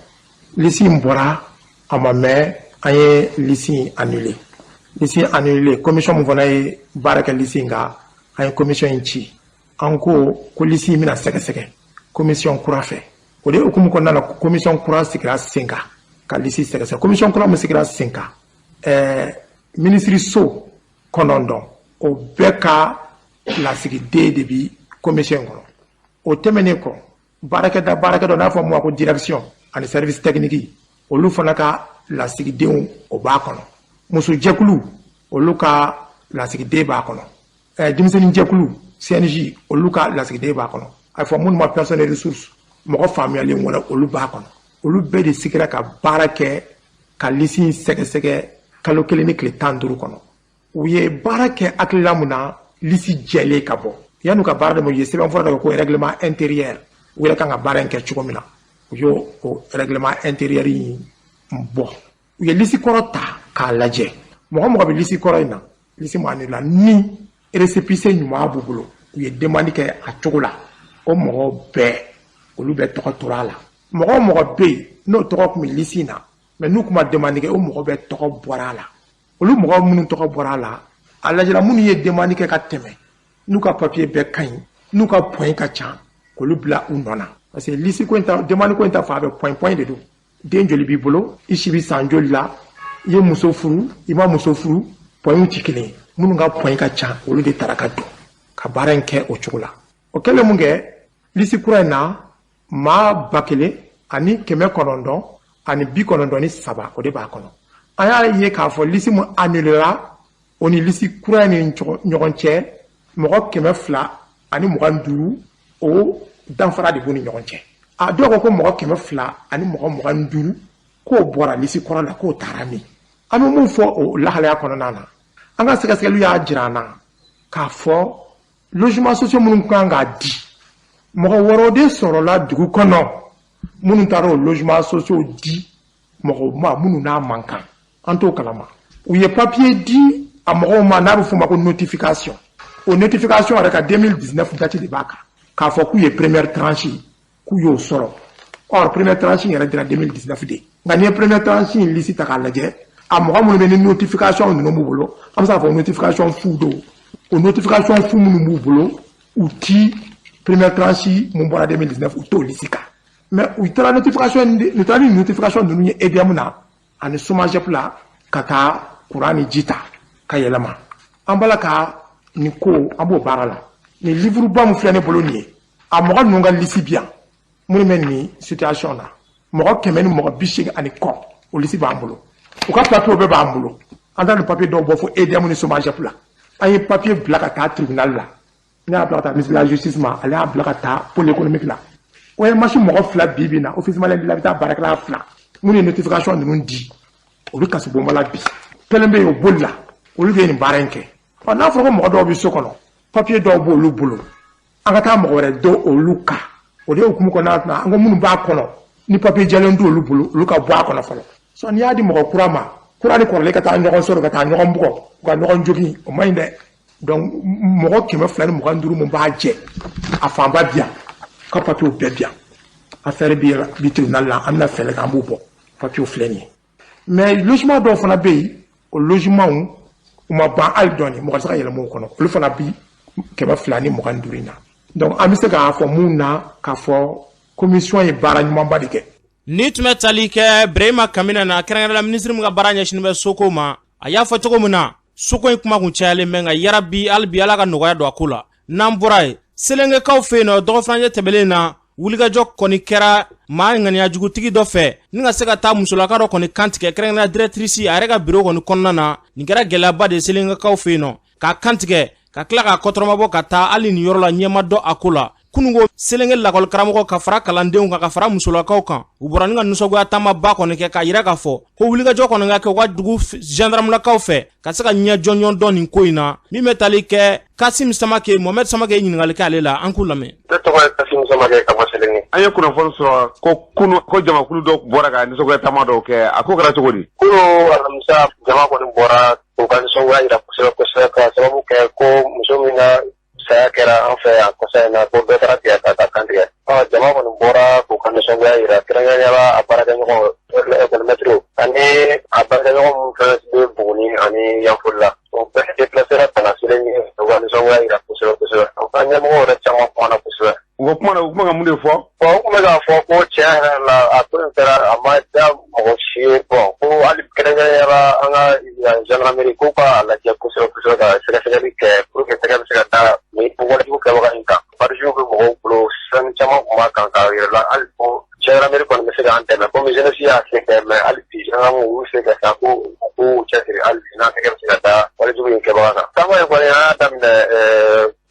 Liste in bɔra, a ma mɛn, an ye liste in annulé. Liste annulé, commission mun fana ye baara kɛ liste in kan, an ye commission in ci. An ko ko liste in bɛna sɛgɛsɛgɛ commission kura fɛ. O de hukumu kɔnɔna la, commission kura sigira sen kan ka liste sɛgɛsɛgɛ. Commission kura min sigira sen kan, minisiriso 9, o bɛɛ ka lasigiden de bi commission in kɔnɔ. O tɛmɛnen kɔ, baarakɛda baarakɛdɔ n'a fɔ mun ma ko direction ani service technique, olu fana ka lasigidenw o b'a kɔnɔ. Musojɛkulu, olu ka lasigiden b'a kɔnɔ. Denmisɛnninjɛkulu CNJ, olu ka lasigiden b'a kɔnɔ. A fɔ minnu ma personne ressource, mɔgɔ faamuyalen wɛrɛ, olu b'a kɔnɔ. Olu bɛɛ de sigira ka baara kɛ ka liste in sɛgɛsɛgɛ kalo 1 ni tile 15 kɔnɔ. U ye baara kɛ hakilila mun na, liste jɛlen ka bɔ. Yan'u ka baara daminɛ, u ye sɛbɛnfura dɔ kɛ ko règlement intérieur, u yɛrɛ kan ka baara in kɛ cogo min na. U y'o o règlement intérieur in bɔ. U ye liste kɔrɔ ta k'a lajɛ. Mɔgɔ mɔgɔ bɛ liste kɔrɔ in na, liste mun annulé la, ni récépissé ɲuman b'u bolo, u ye demande kɛ a cogo la, o mɔgɔ bɛɛ, olu bɛɛ tɔgɔ tora a la. Mɔgɔ o mɔgɔ bɛ yen n'o tɔgɔ tun bɛ liste in na, mais n'u tun ma demande kɛ, o mɔgɔ bɛɛ tɔgɔ bɔra a la. Olu mɔgɔ minnu tɔgɔ bɔra a la, a lajɛra minnu ye demande kɛ ka tɛmɛ, n'u ka papier bɛɛ ka ɲi, n'u ka point ka ca, k'olu bila u nɔ na. Parce que liste ko in ta, demande ko in ta fan bɛɛ, point point de don. Den joli b'i bolo, i si bɛ san joli la, i ye muso furu, i ma muso furu, points ti kelen ye. Minnu ka point ka ca, olu de taara ka don ka baara in kɛ o cogo la. O kɛlen mun kɛ, liste kura in na, maa 1993, o de b'a kɔnɔ. An y'a ye k'a fɔ liste mun annulera, o ni liste kura in ni ɲɔgɔn cɛ, mɔgɔ 225, o danfara de b'u ni ɲɔgɔn cɛ. A dɔw ko ko mɔgɔ 225 k'o bɔra liste kɔrɔ la, k'o taara min. An bɛ mun fɔ o lahalaya kɔnɔna na? An ka sɛgɛsɛgɛliw y'a jira an na k'a fɔ logement sociaux minnu kan k'a di, mɔgɔ wɛrɛw de sɔrɔla dugu kɔnɔ minnu taara o logement sociaux di mɔgɔw ma minnu n'a man kan. An t'o kalama. U ye papier di a mɔgɔw ma n'a bɛ f'o ma ko notification. O notification yɛrɛ ka 2019 date de b'a kan, k'a fɔ k'u ye première tranche k'u y'o sɔrɔ. Or première tranche yɛrɛ dira 2019 de. Nka n'i ye première tranche in liste ta k'a lajɛ, a mɔgɔ minnu bɛ ni notification ninnu b'u bolo, an bɛ se k'a fɔ notification fu don. O notification fu minnu b'u bolo, u ti première tranche mun bɔra 2019, u t'o liste kan. Mais u taara notification, u taara ni notification ninnu ye EDM na ani SOMAGEP la ka taa courant ni ji ta ka yɛlɛma. An b'a la ka nin ko, an b'o baara la. Nin livre ba min filɛ ne bolo nin ye, a mɔgɔ ninnu ka liste bi yan, minnu bɛ nin situation na, mɔgɔ kɛmɛ ni mɔgɔ bi seegin ani kɔ, o liste b'an bolo. U ka papier bɛɛ b'an bolo. An taara nin papier dɔw bɔ fo EDM ni SOMAGEP la. An ye papier bila ka taa tribunal la. Ne y'a bila ka taa ministre de la justice ma, ale y'a bila ka taa pôle économique la. OMH mɔgɔ 2 bi bi in na, office malien de l'habitat baarakɛla 2 minnu ye notification ninnu di, o bɛ kasobonba la bi. Kelen bɛ yen, o boli la, olu de ye nin baara in kɛ. Ɔ, n'a fɔra ko mɔgɔ dɔw bɛ so kɔnɔ, papier dɔw b'olu bolo, an ka taa mɔgɔ wɛrɛ dɔn olu kan. O de hukumu kɔnɔna na, an ko minnu b'a kɔnɔ ni papier jɛlen t'olu bolo, olu ka bɔ a kɔnɔ fɔlɔ. Sɔn n'i y'a di mɔgɔ kura ma, kura ni kɔrɔlen ka taa ɲɔgɔn sɔrɔ, ka taa ɲɔgɔn bugɔ, u ka ɲɔgɔn jogin, o man ɲi dɛ. Donc mɔgɔ 225 mun b'a jɛ, a fanba bi yan, ka papiyew bɛɛ bi yan. Affaire bi tribunal la, an bɛna fɛɛrɛ kɛ, an b'u bɔ. Papiyew filɛ nin ye. Mais logement dɔw fana bɛ yen, o logement u ma ban hali dɔɔni, mɔgɔ tɛ se ka yɛlɛma o kɔnɔ. Olu fana bi 225 in na. Donc an bɛ se k'a fɔ mun na, k'a fɔ commission ye baara ɲumanba de kɛ. Ni tun bɛ tali kɛ Birahima Kamina na, kɛrɛnkɛrɛnla minisiri min ka baara ɲɛsinnen bɛ soko ma, a y'a fɔ cogo min na, soko in kuma kun cayalen bɛ, nka yarabi, hali bi Ala ka nɔgɔya don a ko la. N'an bɔra yen, Selengekaw fɛ yen nɔ, dɔgɔfurancɛ tɛmɛlen na, wulikajɔ kɔni kɛra maa ŋaniyajugutigi dɔ fɛ ni ka se ka taa musolaka dɔ kɔni kantigɛ, kɛrɛnkɛrɛnnenya directrice a yɛrɛ ka biro kɔni kɔnɔna na. Nin kɛra gɛlɛyaba de Selengekaw fɛ yen nɔ, k'a kantigɛ ka tila k'a kɔtɔrɔmabɔ ka taa hali nin yɔrɔ la, ɲɛma dɔ a ko la. Kununko, Selenge lakɔlikaramɔgɔ ka fara kalandenw kan, ka fara musolakaw kan, u bɔra ni ka nisɔngoya taamaba kɔni kɛ k'a yira k'a fɔ ko wulikajɔ kɔni ka kɛ u ka dugu gendarmelakaw fɛ ka se ka ɲɛ jɔnjɔn dɔn nin ko in na. Min bɛ tali kɛ Kasim Samake, Mohamed Samake ye ɲininkali kɛ ale la, an k'u lamɛn. Ne tɔgɔ ye Kasim Samake ka bɔ Selenge. An ye kunnafoni sɔrɔ ko kunu ko jamakulu dɔ bɔra ka nisɔngoya taama dɔw kɛ, a ko kɛra cogo di? Kunu alamisa, jama kɔni bɔra k'u ka nisɔngoya jira kosɛbɛ kosɛbɛ, ka sababu kɛ ko muso min ka saya kɛra an fɛ yan kɔsa in na, ko dɔ taara tigɛ ka taa kantigɛ. Jama kɔni bɔra k'u ka nisɔngoya jira, kɛrɛnkɛrɛnnenya la a baarakɛɲɔgɔn école maître ani a baarakɛɲɔgɔn minnu fɛnɛ bɛ Buguni. ani Yanfolila. O bɛɛ déplacera ka na Seleɲi, u ka nisɔngoya jira kosɛbɛ kosɛbɛ. U ka ɲɛmɔgɔw yɛrɛ caman kumana kosɛbɛ. U ka kuma na, u kuma ka mun de fɔ? Bon, u tun bɛ k'a fɔ ko tiɲɛ yɛrɛ la, a ko in kɛra, a ma diya mɔgɔ si ye. Bon, ko hali kɛrɛnkɛrɛnnenya la, an ka gendarmerie ko k'a lajɛ kosɛbɛ kosɛbɛ, ka sɛgɛsɛgɛli kɛ pour que tɛgɛ bɛ se ka da nin walejugu kɛbaga in kan. Badgew bɛ mɔgɔw bolo, fɛn caman tun b'a kan k'a yɛrɛ la. Hali ko gendarmerie kɔni bɛ se k'an dɛmɛ, komi jeunesse y'a se kɛ, mais hali bi gendarme u y'u se kɛ sa, ko u k'u cɛsiri hali bi n'a tɛgɛ bɛ se ka da walejugu in kɛbaga kan. Taama in kɔni, an y'a daminɛ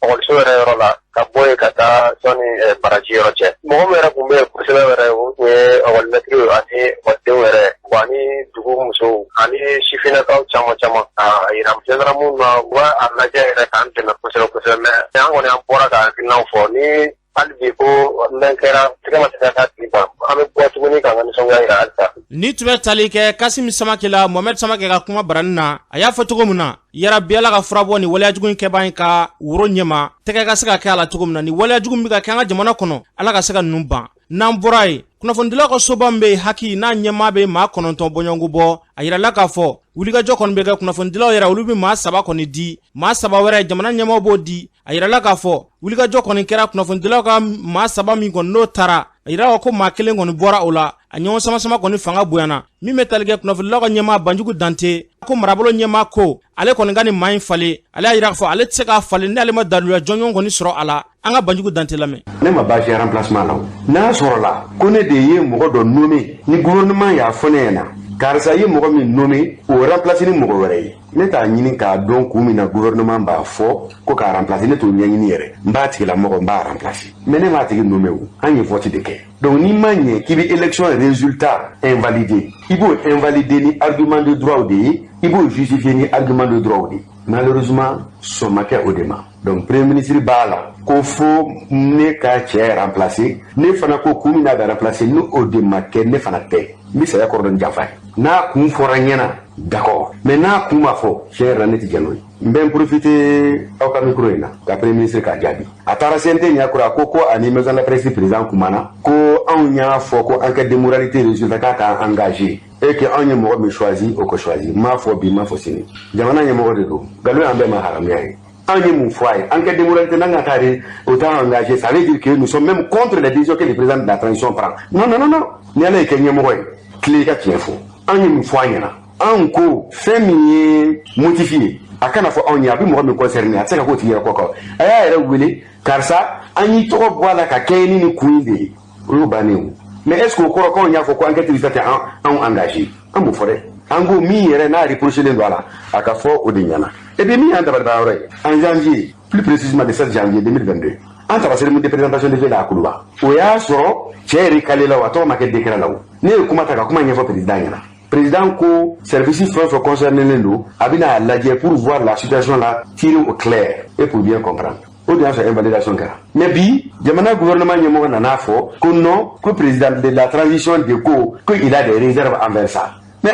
ekɔliso yɛrɛ yɔrɔ la, ka bɔ yen ka taa sɔnni baraji yɔrɔ cɛ. Mɔgɔ min yɛrɛ tun bɛ yen kosɛbɛ yɛrɛ, o tun ye ekɔlimɛtiriw ani ekɔlidenw yɛrɛ, wa ani dugu musow ani sifinnakaw caman caman, k'a yira gendarmew na, u b'a a lajɛ yɛrɛ k'an dɛmɛ kosɛbɛ kosɛbɛ. Mais an kɔni, an bɔra ka hakilinaw fɔ ni hali bi ko mɛn kɛra, tɛgɛ ma se ka k'a tigi ban, an bɛ bɔ tuguni k'an ka nisɔngoya yira halisa. Ni tun bɛ tali kɛ Kasimi Samakɛ la, Mohamɛd Samakɛ ka kuma barani na, a y'a fɔ cogo min na, yarabi Ala ka fura bɔ nin waleyajugu in kɛbaa in ka woro ɲɛma, tɛgɛ ka se ka kɛ a la cogo min na. Nin waleyajugu min bɛ ka kɛ an ka jamana kɔnɔ, Ala ka se ka ninnu ban. N'an bɔra yen, kunnafonidilaw ka soba min bɛ yen, HAC, n'a ɲɛmaa bɛ maa 9 bɔɲɔgɔnko bɔ, a yirala k'a fɔ wulikajɔ kɔni bɛ kɛ. Kunnafonidilaw yɛrɛ, olu bɛ maa 3 kɔni di, maa 3 wɛrɛ, jamana ɲɛmaaw b'o di. A yirala k'a fɔ wulikajɔ kɔni kɛra. Kunnafonidilaw ka maa 3 min kɔni n'o taara, a yirala ko maa kelen kɔni bɔra o la. A ɲɔgɔn sama-sama kɔni fanga bonyana. Min bɛ tali kɛ kunnafonidilaw ka ɲɛmaa Banjugu Dante ko, marabolo ɲɛmaa ko ale kɔni ka nin maa in falen, ale y'a yira k'a fɔ ale tɛ se k'a falen n'ale ma daluya jɔnjɔn kɔni sɔrɔ a la. An ka Banjugu Dante lamɛn. Ne ma baasi ye remplacement la. O n'a sɔrɔla ko ne de ye mɔgɔ dɔ nommé, ni gouvernement y'a fɔ ne ɲɛna karisa ye mɔgɔ min nommé, o remplacer ni mɔgɔ wɛrɛ ye, ne t'a ɲini k'a dɔn kun min na gouvernement b'a fɔ ko k'a remplacer. Ne t'o ɲɛɲini yɛrɛ. N b'a tigilamɔgɔ, n b'a remplacer, mais ne m'a tigi nommé. O an ye vote de kɛ. Donc n'i ma ɲɛ k'i bɛ élection résultat invalider, i b'o invalider ni argument de droit de ye, i b'o justifier ni argument de droit de ye. Malheureusement, sɔn ma kɛ o de ma. Donc premier ministre b'a la ko fo ne ka cɛ remplacer. Ne fana ko kun min n'a bɛ remplacer, ni o de ma kɛ, ne fana tɛ n bɛ saya kɔrɔ dɔn janfa ye. N'a kun fɔra n ɲɛna, d'accord, mais n'a kun ma fɔ, tiɲɛ yɛrɛ la, ne tɛ jɛn n'o ye. N bɛ n profiter aw ka micro in na ka premier ministre k'a jaabi. A taara CNT ɲɛkɔrɔ, a ko ko ani maison de la presse président kumana, ko anw y'a fɔ ko enquête de moralité résultat k'a k'an engagé et que anw ye mɔgɔ min choisi, o ko choisi. N m'a fɔ bi, n m'a fɔ sini, jamana ɲɛmɔgɔ de don. Nkalon y'an bɛɛ ma haramuya ye. Anw ye mun fɔ a ye? Enquête de moralité n'an ka k'ale o t'an engagé, ça veut dire que nous sommes même contre les décisions que le président de la transition prend. Non, non, non, non. Ni Ala y'i kɛ ɲɛmɔgɔ ye, tile i ka tiɲɛ fɔ. Anw ye mun fɔ a ɲɛna? Anw ko fɛn min ye motif ye, a kana fɔ anw ye, a bɛ mɔgɔ min concerné, a tɛ se ka k'o tigi yɛrɛ kɔ kan. A y'a yɛrɛ wele, karisa, an y'i tɔgɔ bɔ a la ka kɛɲɛ ni nin kun in de ye, o y'o bannen o. Mais est ce que o kɔrɔ k'anw y'a fɔ ko enquête résultat tɛ anw engagé? An m'o fɔ dɛ. An ko min yɛrɛ n'a reproché len don a la, a ka fɔ o de ɲɛna. Et puis min y'an dabaliban yɔrɔ ye, en janvier, plus précisément le 7 janvier 2022, an taara cérémonie de présentation de la Kuluba. O y'a sɔrɔ cɛ recalé la, o a tɔgɔ ma kɛ décret la. O ne ye kuma ta ka kuma ɲɛfɔ président ɲɛna. Président ko service fɛn fɛn concerné len don, a bɛna a lajɛ pour voir la situation là tirer au clair et pour bien comprendre. O de y'a sɔrɔ invalidation kɛra. Mais bi, jamana gouvernement ɲɛmɔgɔ nana fɔ ko non, ko président de la transition de ko ko il a des réserves envers ça. Mais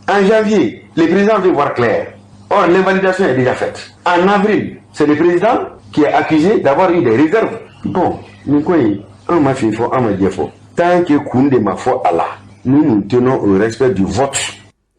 en janvier, le président veut voir clair, or l'invalidation est déjà faite. En avril, c'est le président qui est accusé d'avoir eu des réserves. Bon, nin ko in, an ma fin fɔ, an ma jɛ fɔ. Tant que kun de ma fɔ a la, nous nous tenons au respect du vote.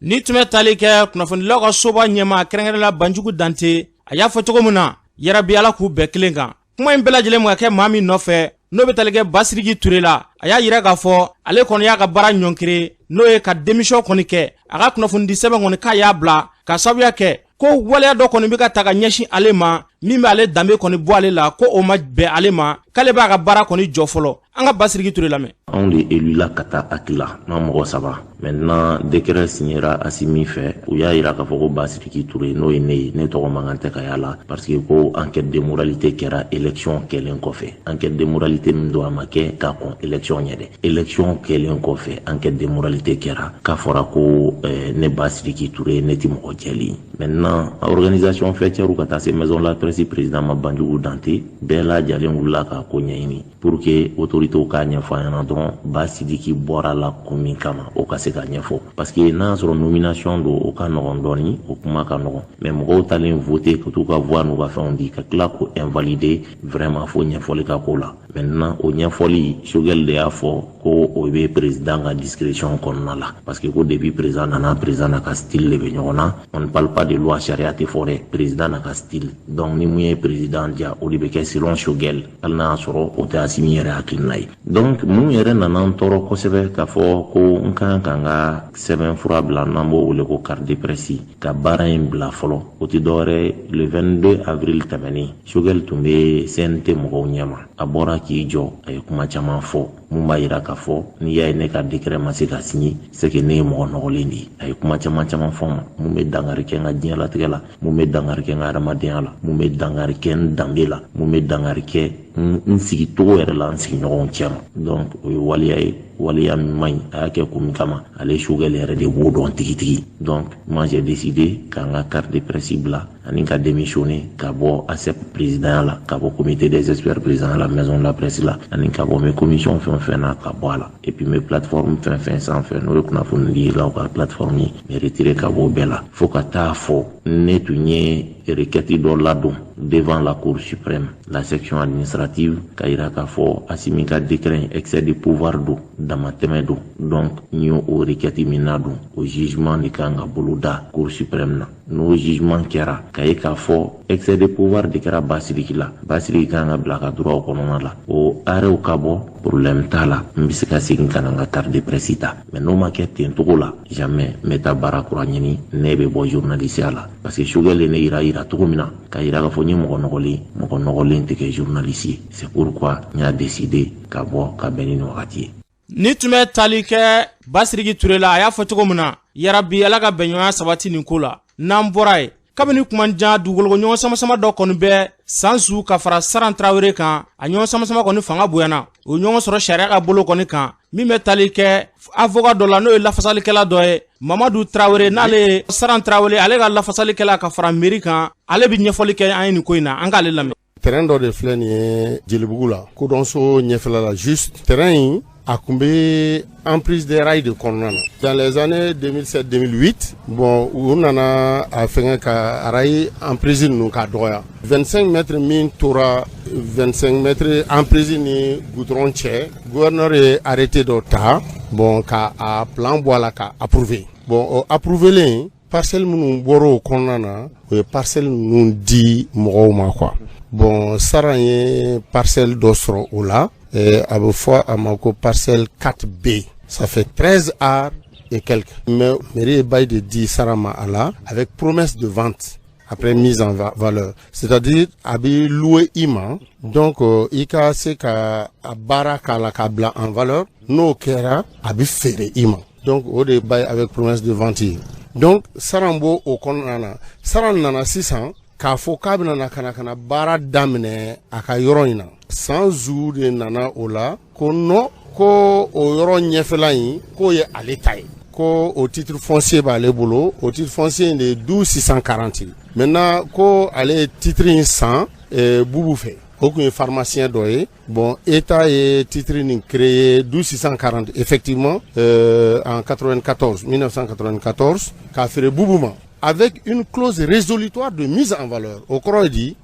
Ni tun bɛ tali kɛ kunnafonidilaw ka soba ɲɛma, kɛrɛnkɛrɛnla Banjugu Dante, a y'a fɔ cogo min na, yarabi Ala k'u bɛɛ kelen kan. Kuma in bɛɛ lajɛlen ka kɛ maa min nɔfɛ, n'o bɛ tali kɛ Basiriki Ture la, a y'a yira k'a fɔ ale kɔni y'a ka baara ɲɔnkiri, n'o ye ka démission kɔni kɛ. A ka kunnafonidi sɛbɛn kɔni, k'a y'a bila ka sababuya kɛ ko waleya dɔ kɔni bɛ ka ta ka ɲɛsin ale ma, min bɛ ale danbe kɔni bɔ ale la, ko o ma bɛn ale ma, k'ale b'a ka baara kɔni jɔ fɔlɔ. An ka Basiriki Ture lamɛn. Anw de élu la ka taa HAC la n'an mɔgɔ saba. Maintenant, décret signera Asimi fɛ. U y'a yira k'a fɔ ko Basiriki Ture, n'o ye ne ye, ne tɔgɔ man kan tɛ ka y'a la, parce que ko enquête de moralité kɛra élection kɛlen kɔfɛ. Enquête de moralité min don, a ma kɛ ka kɔn élection ɲɛ dɛ. Élection kɛlen kɔfɛ, enquête de moralité kɛra, k'a fɔra ko ne Basiriki Ture, ne ti mɔgɔ jɛlen. Maintenant, organisation faîtière ka taa se maison de la presse président ma, Banjugu Dante, bɛɛ lajɛlen wulila k'a ko ɲɛɲini pour que autorités k'a ɲɛfɔ an ɲɛna dɔrɔn, Basidiki bɔra la kun min kama, o ka se ka ɲɛfɔ. Parce que n'a y'a sɔrɔ nomination don, o ka nɔgɔn dɔɔni, o kuma ka nɔgɔn. Mais mɔgɔw talen voter ka t'u ka voix n'u ka fɛnw di, ka tila k'o invalider, vraiment fo ɲɛfɔli ka k'o la. Maintenant, o ɲɛfɔli, Choguel de y'a fɔ ko o bɛ président ka discrétion kɔnɔna la, parce que ko depuis président nana, président n'a ka style de bɛ ɲɔgɔn na. On ne parle pas de loi, sariya tɛ fɔ dɛ, président n'a ka style. Donc ni mun ye président diya, o de bɛ kɛ selon Choguel, hali n'a y'a sɔrɔ o tɛ Asimi yɛrɛ hakilina ye. Donc mun yɛrɛ nana n tɔɔrɔ kosɛbɛ k'a fɔ ko n kan ka n ka sɛbɛnfura bila, n'an b'o wele ko carte de presse, ka baara in bila fɔlɔ, o tɛ dɔwɛrɛ. Le 22 avril tɛmɛnen, Choguel tun bɛ CNT mɔgɔw ɲɛma. A bɔra k'i jɔ, a ye kuma caman fɔ mun b'a yira k'a fɔ n'i y'a ye ne ka décret ma se ka signer, c'est que ne ye mɔgɔ nɔgɔlen de ye. A ye kuma caman caman fɔ n ma mun bɛ dankari kɛ n ka diɲɛlatigɛ la, mun bɛ dankari kɛ n ka adamadenya la, mun bɛ dankari kɛ n danbe la, mun bɛ dankari kɛ n sigicogo yɛrɛ la n sigiɲɔgɔnw cɛ ma. Donc o ye waleya ye, waleya min man ɲi. A y'a kɛ kun min kama, ale Choguel yɛrɛ de b'o dɔn tigitigi. Donc moi, j'ai décidé k'an ka carte de presse bila ani ka démissionner, ka bɔ ASEP présidentya la, ka bɔ comité des experts président la maison de la presse la, ani ka bɔ n bɛ commission fɛn o fɛn na, ka bɔ a la. Et puis n bɛ plateforme fɛn fɛn sanfɛ, n'o ye kunnafonidilaw ka plateforme ye, n bɛ retirer ka bɔ o bɛɛ la, fo ka taa fɔ ne tun ye requête dɔ ladon devant la Cour suprême, la section administrative, ka yira k'a fɔ Asimi ka décret excès de pouvoir don, damatɛmɛ don. Donc n ye o requête min ladon, o jugement de kan ka bolo da Cour suprême na. N'o jugement kɛra ka ye k'a fɔ excès de pouvoir de kɛra Basiriki la, Basiriki kan ka bila ka droit kɔnɔna la, o arrêt ka bɔ, problème t'a la, n bɛ se ka segin ka na n ka carte de presse ta. Mais n'o ma kɛ ten cogo la, jamais. N bɛ taa baara kura ɲini, ne bɛ bɔ journaliste la, parce que Choguel ye ne yira yira cogo min na, ka yira k'a fɔ n ye mɔgɔ nɔgɔlen, mɔgɔ nɔgɔlen tɛ kɛ journaliste ye. C'est pourquoi n y'a décidé ka bɔ ka bɛn ni nin wagati ye. Ni tun bɛ tali kɛ Basiriki Ture la, a y'a fɔ cogo min na, yarabi Ala ka bɛnɲɔgɔnya sabati nin ko la. N'an bɔra yen, kabini kumajan dugukolo ɲɔgɔn samasama dɔ kɔni bɛ Sanzu ka fara Saran Tarawele kan. A ɲɔgɔn samasama kɔni fanga bonyana, o ɲɔgɔn sɔrɔ sariya ka bolo kɔni kan, min bɛ tali kɛ avocat dɔ la, n'o ye lafasalikɛla dɔ ye, Mamadu Tarawele, n'ale ye Saran Tarawele, ale ka lafasalikɛla ka fara miiri kan. Ale bɛ ɲɛfɔli kɛ an ye nin ko in na, an k'ale lamɛn. Terrain dɔ de filɛ nin ye Jelibugu la, Kodɔnso ɲɛfɛla la juste. Terrain in, a kun bɛ emprise des rails de kɔnɔna na dans les années 2007 2008. Bon, u nana a fɛngɛ ka rail emprise ninnu k'a dɔgɔya. 25 mètres min tora, 25 mètres emprise ni goudron cɛ, gouverneur ye arrêté dɔ ta, bon, ka a plan bɔ a la ka approuver. Bon, o approuvélen, parcelle minnu bɔra o kɔnɔna na, o ye parcelle ninnu di mɔgɔw ma quoi. Bon, Saran ye parcelle dɔ sɔrɔ o la, a bɛ fɔ a ma ko parcelle 4B, ça fait 13 ares et quelques. Mais mairie ye bail de di Saran ma a la avec promesse de vente après mise en valeur, c'est-à-dire a bɛ louer i ma, donc i ka se ka a baara k'a la k'a bila en valeur. N'o kɛra, a bɛ feere i ma. Donc o de ye bail avec promesse de vente ye. Donc Saran b'o o kɔnɔna na. Saran nana sisan k'a fɔ k'a bɛna na ka na baara daminɛ a ka yɔrɔ in na. Sanzu de nana o la ko non, ko o yɔrɔ ɲɛfɛla in, k'o ye ale ta ye, ko o titre foncier b'ale bolo. O titre foncier in de ye 12 640. Maintenant, ko ale ye titre in san Bubu fɛ, o tun ye pharmacien dɔ ye. Bon, État ye titre nin créé 12 640 effectivement en 94, 1994, k'a feere Bubu ma avec une clause résolutoire de mise en valeur. O kɔrɔ ye di?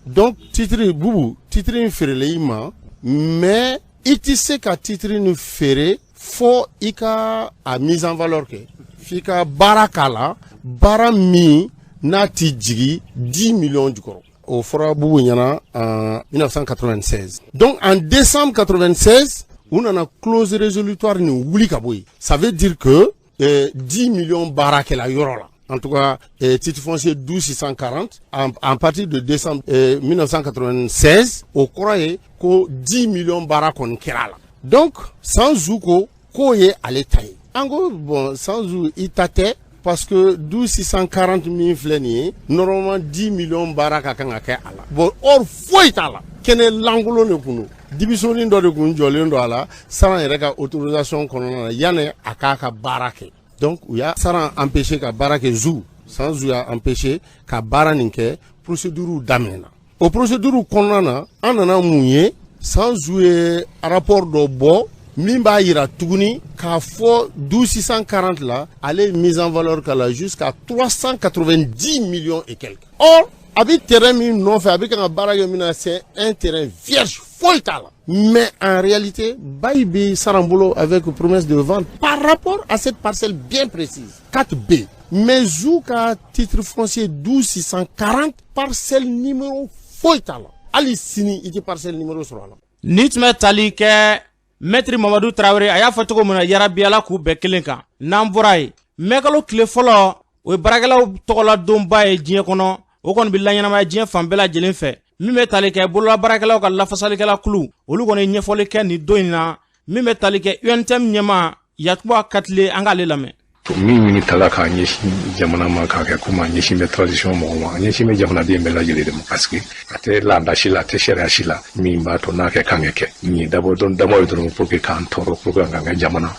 Donc titre, Bubu, titre in feerelen i ma, mais i tɛ se ka titre nin feere fo i ka a mise en valeur kɛ, f'i ka baara k'a la, baara min n'a ti jigin 10 millions jukɔrɔ. O fɔra Bubu ɲɛna en 1996. Donc en décembre 96, u nana clause résolutoire nin wuli ka bɔ yen. Ça veut dire que 10 millions baara kɛla yɔrɔ la. En tout cas, titre foncier 12 640, en partir de décembre 1996, o kɔrɔ ye ko 10 millions baara kɔni kɛra a la. Donc Sanzu ko k'o ye ale ta ye. An ko bon, Sanzu, i ta tɛ, parce que 12 640 min filɛ nin ye, normalement 10 millions baara ka kan ka kɛ a la. Bon, or foyi t'a la, kɛnɛ lankolon de kun don, dibisonin dɔ de kun jɔlen don a la Saran yɛrɛ ka autorisation kɔnɔna na yanni a k'a ka baara kɛ. Donc u y'a Saran empêché ka baara kɛ. Zu Sanzu y'a empêché ka baara nin kɛ. Procédure daminɛna. O procédure kɔnɔna na, an nana mun ye? Sanzu ye rapport dɔ bɔ min b'a yira tuguni k'a fɔ 12 640 la, ale ye mise en valeur k'a la jusqu'à 390 millions et quelques. Or a bɛ terrain min nɔfɛ, a bɛ kan ka baara kɛ min na, c'est un terrain vierge. foyi t'a la. Mais en réalité, bail bɛ sara n bolo avec promesse de vente par rapport à cette parcelle bien précise, 4B. Mais zu ka titre foncier 12640, parcelle numéro foyi t'a la. Hali sini i tɛ parcelle numéro sɔrɔ a la. Ni tun bɛ tali kɛ Mɛtiri Mamadu Tarawele, a y'a fɔ cogo min na, yarabi Ala k'u bɛɛ kelen kan. N'an bɔra yen, mɛkalo tile fɔlɔ, o ye baarakɛlaw tɔgɔladonba ye diɲɛ kɔnɔ. O kɔni bɛ laɲɛnamaya diɲɛ fan bɛɛ lajɛlen fɛ. Min bɛ tali kɛ bolola baarakɛlaw ka lafasalikɛla kulu, olu kɔni ye ɲɛfɔli kɛ nin don in na. Min bɛ tali kɛ UNTM ɲɛmaa Yakuba Katile, an k'ale lamɛn. Min ɲini tala k'a ɲɛsin jamana ma, k'a kɛ komi a ɲɛsin bɛ transition mɔgɔ ma, a ɲɛsin bɛ jamanaden bɛɛ lajɛlen de ma, parce que a tɛ laada si la, a tɛ sariya si la min b'a to n'a kɛ kan ka kɛ nin ye. Dabɔ dɔn dabɔ ye dɔrɔn pour que k'an tɔɔrɔ, pour que k'an ka jamana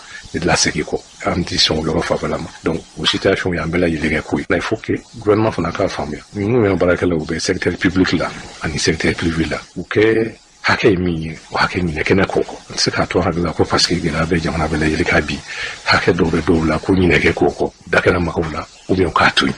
lasegin kɔ. An ti sɔn o yɔrɔ fanfɛla ma. Donc o situation y'an bɛɛ lajɛlen kɛ ko ye. Il faut que gouvernement fana k'a faamuya, ninnu ye baarakɛlaw bɛ secteur public la ani secteur privé la, u kɛ hakɛ ye min ye, o hakɛ ɲinɛ kɛnɛ k'o kɔ. N tɛ se k'a to hakili la ko parce que gɛlɛya bɛ jamana bɛɛ lajɛlen kan bi, hakɛ dɔw bɛ dɔw la ko ɲinɛ kɛ k'o kɔ, da kɛra magaw la ou bien k'a to yen.